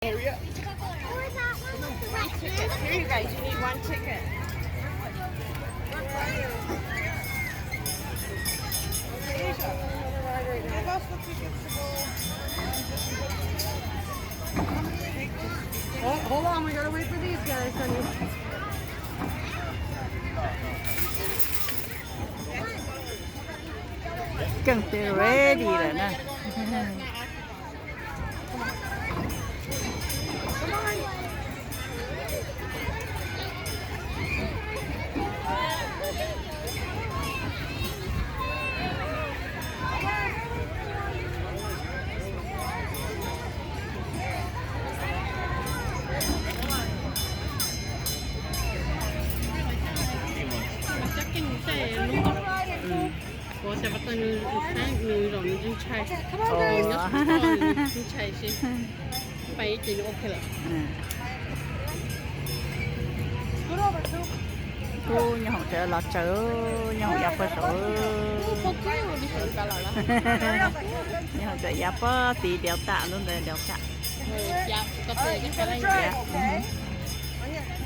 Hurry up. One ticket. Here, you guys, you need one ticket. Give us the tickets to go. Oh, hold on, we gotta wait for these guys, honey. Keej twb ready lawm na. Ua cas pas tau nws saib nws zaum nws ntshai, nws nyob sab tod nws ntshai si. Pais ib ce nws ok lawm. Kuv nyob hoom tsev los tsaws, nyob hoom yav pag saud. Nyob hoom tsev yav pag tid diav tam lub ntawd diav tam.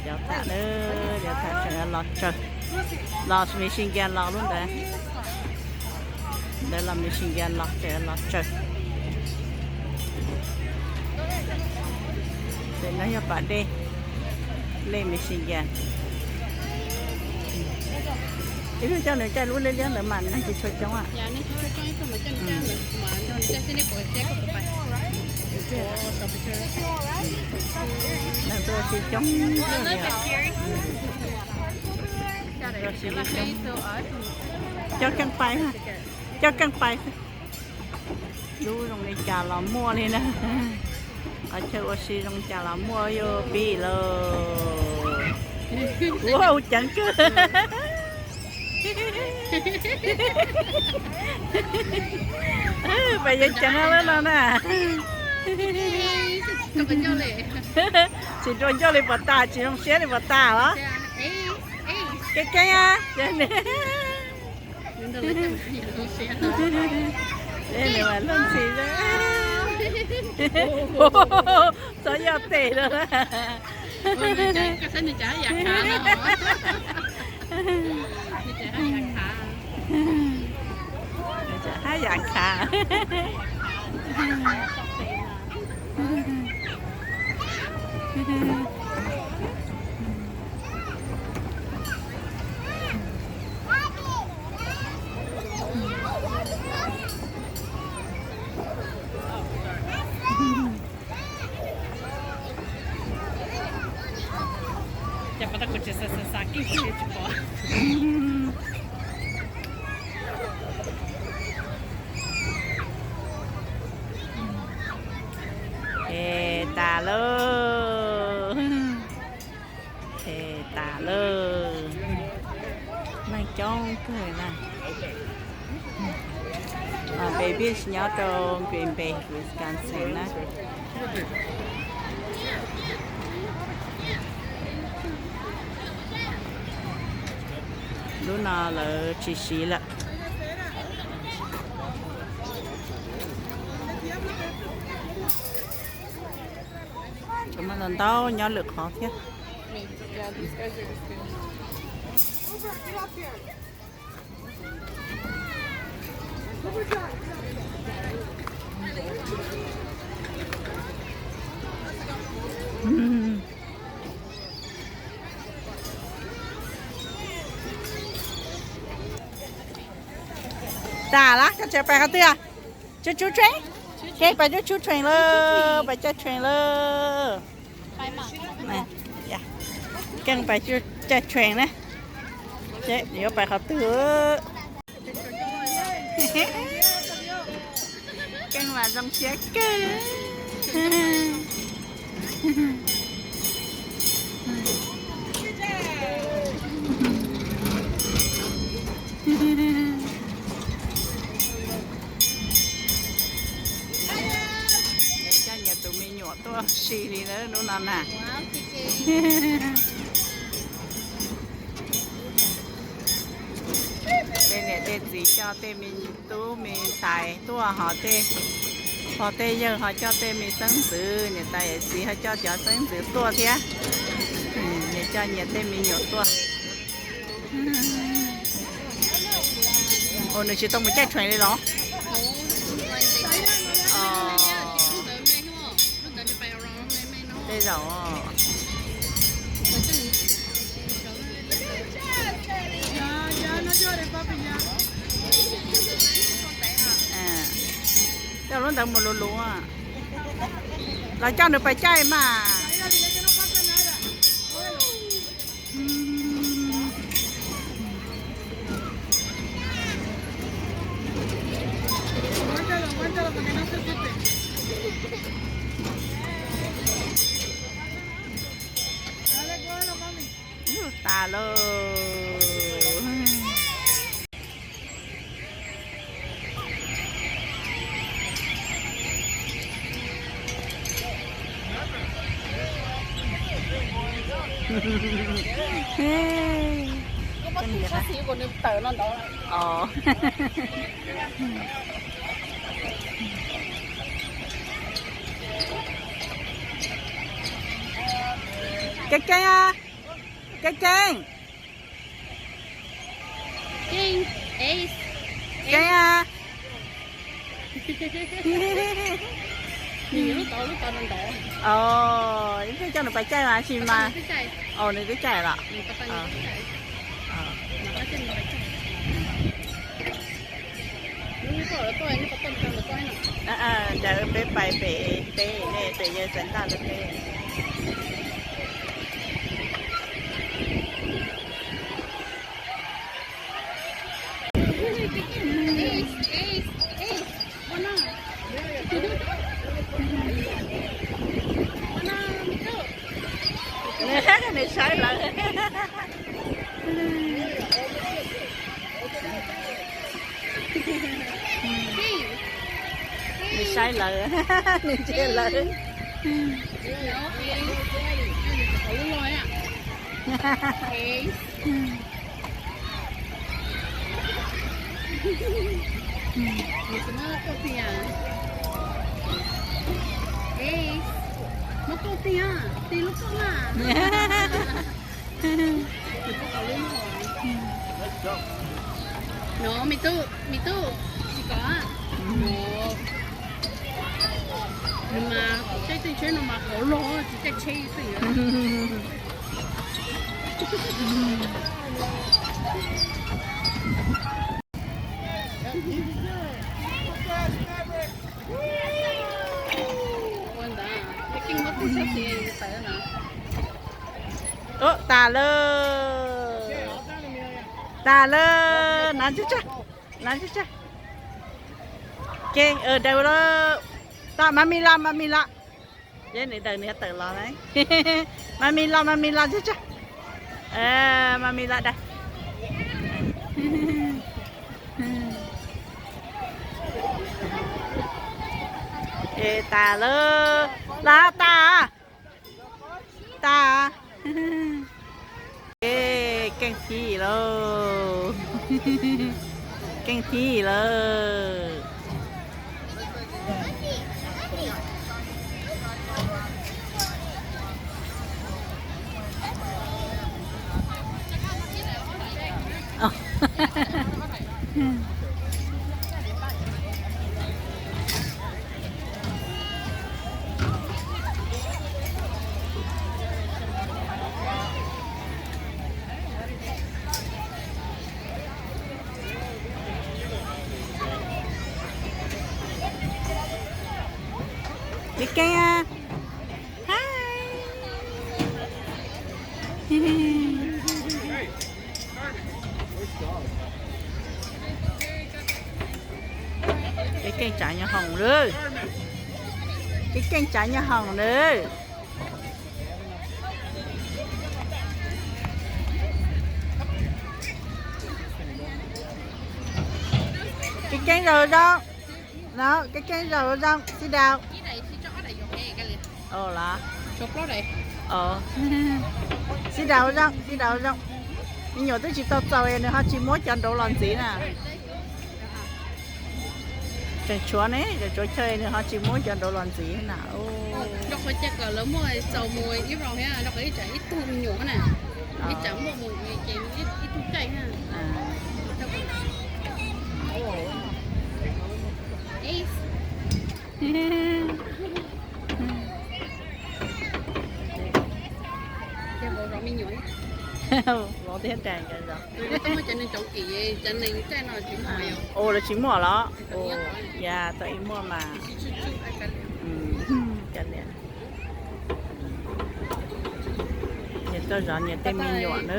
Diav tam na, diav tam tseem los tsaws, los Michigan los lub ntawd. Ntawd los Michigan los tseem los tsaws. Ces no yog pas dej, dej Michigan. Ib pliag coj nws caij lub liab liab ntawd mas neeg tsis tshua coob. Neeg tuaj tsis coob. Coj keej pais, coj keej pais. Lub zoo li cas los muaj li na. Qhov chaw ua si zoo cas los muaj, yuav pib lawm. Kuv hauv ceev kawg. Pais yeej ceev lawm no na. Tsis rua ncauj li puas tas, tsis zoo siab li puas tas los? Keej keej. Nws mas luag ntxhi, txhob yog tes lawm. Haj yam khav. Ces pas tau kuv tsis xav xav xav kij tsis pom. Es tas lawm. Es tas lawm. Neeg coob kawg na. Babies nyob rau Green Bay, Wisconsin na. Lub no lawv tsis siv lawm. Tseem muaj ntau ntau nyob lwm qhov thiab. Tas lawm, koj tseem pais qhov twg? Tshub tshub tshee. Keej pais tshub tshub tshee lawm, pais caij tshee lawm. Keej pais caij tshee na. Seb yuav pais qhov twg. Keej mas zoo siab kawg. Coj nyias tus me nyuam tuaj si li na hnub no na. Tej niam tej txiv coj tej me tub me ntxhais tuaj ho tej Ho tej yawg ho coj tej me xeeb ntxwv, niam tais yawm txiv ho coj cov xeeb ntxwv tuaj thiab. Nyias coj nyias tej me nyuam tuaj. Ua nws tsis tau mus caij train li los? Tej zaum. Coj lub ntawd mus luv luv. Los coj nws pais caij mas. Tas lauj. Keeb keeb, keeb keeb. Keeb, keeb. Ib pliag coj nws pais caij mas tsis mas. Nws twb caij los. Cas peb pais pem teb ne, pem yawg Xeev Ntaj lawv teb. Nws saib lawv. Nws saib lawv, nws ntsia lawv. No, me tub, me tub, tsis kom. Nws mas caij tej tsheb no mas hauv log tsis caij tsheb xwb. Ua ntawd, keej muab tub tshab xis tawm na. Ub, tas lawm. Tas lawm, nav tsag tsag, nav tsag tsag. Keej, daws lawm. Tos, mas mi los, mas mi los. Yog nws daws nws yuav tawm los na. Mas mi los, mas mi los tsag tsag. Mas mi los daws. Es tas lawm, los tas, tas. Keej thib lawm, keej thib lawm. Kev keeb, kev keeb tsav nyuag hoom lawm, kev keeb tsav nyuag hoom lawm. Kev keeb zaum zoo, no, kev keeb zaum zoo, sit down. Los, sit down zoo, sit down zoo. Me nyuam twb tsis tau txaus nws ho tsis muab cov nraud los ntxiv na. Tseem tshuav ne, tseem tshuav chaw nws ho tsis muab cov nraud los ntxiv na. Rau qhov cas kom lawv muaj txaus mus ib round thiab, rau qhov ib tsam ib tug me nyuam na, ib tsam muaj mus ces ib tug caij na. Vauv thiab Nras nkawd zov. Ua lawv tsis muaj los? Ya tau ib muaj mas. Kav liam. Nyias tuaj zov nyias tej me nyuam na.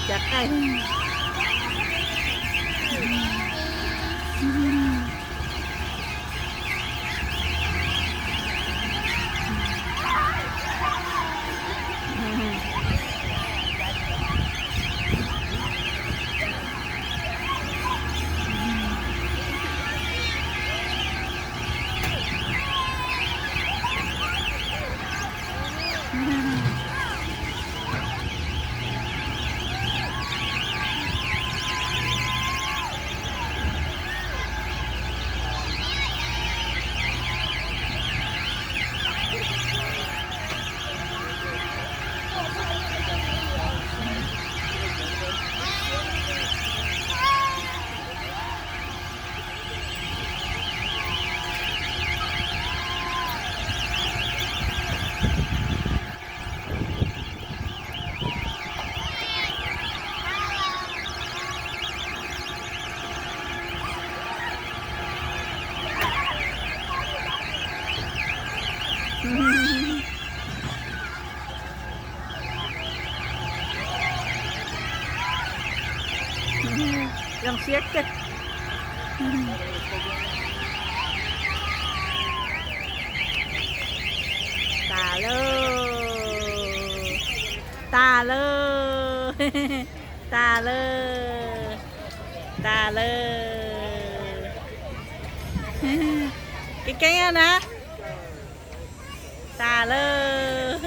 Cov qaij. Zoo siab kawg. Tas lawm. Tas lawm. Tas lawm. Tas lawm. Keeb keeb na. Tas lawm.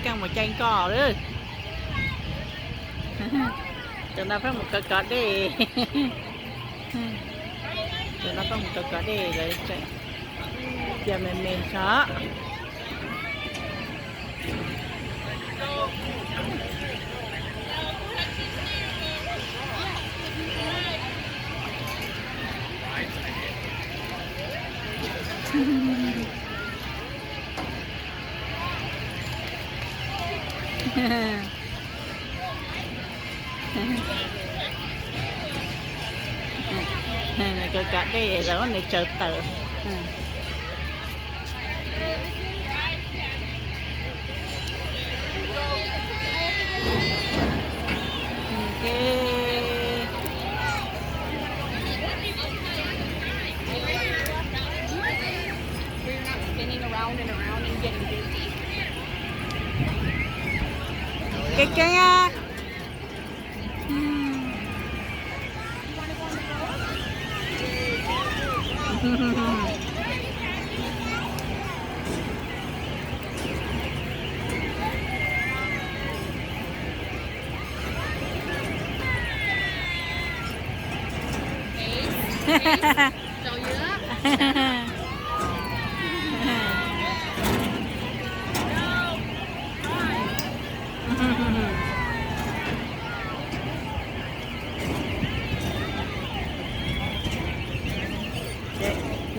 Keej mus caij nkoj lawm. Cov no pheej mus kov kov dej. Cov no pheej mus kov kov dej lawv tseem cia me me tso. Nws kov kov dej lawv muab nws tsaws tawm. Keeb keeb.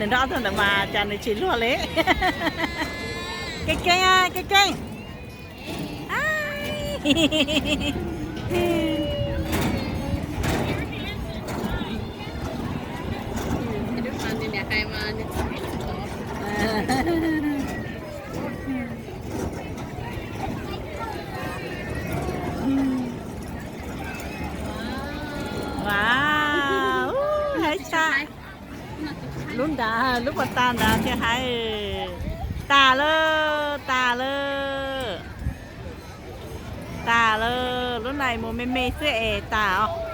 Nws nrog ob tug ntawd mas cas nws tsis luag li. Keeb keeb, keeb keeb. Wow. Lub pas tas ntawd thiaj hais, tas lawm, tas lawm, tas lawm. Lub nais mus me me xwb es tas os.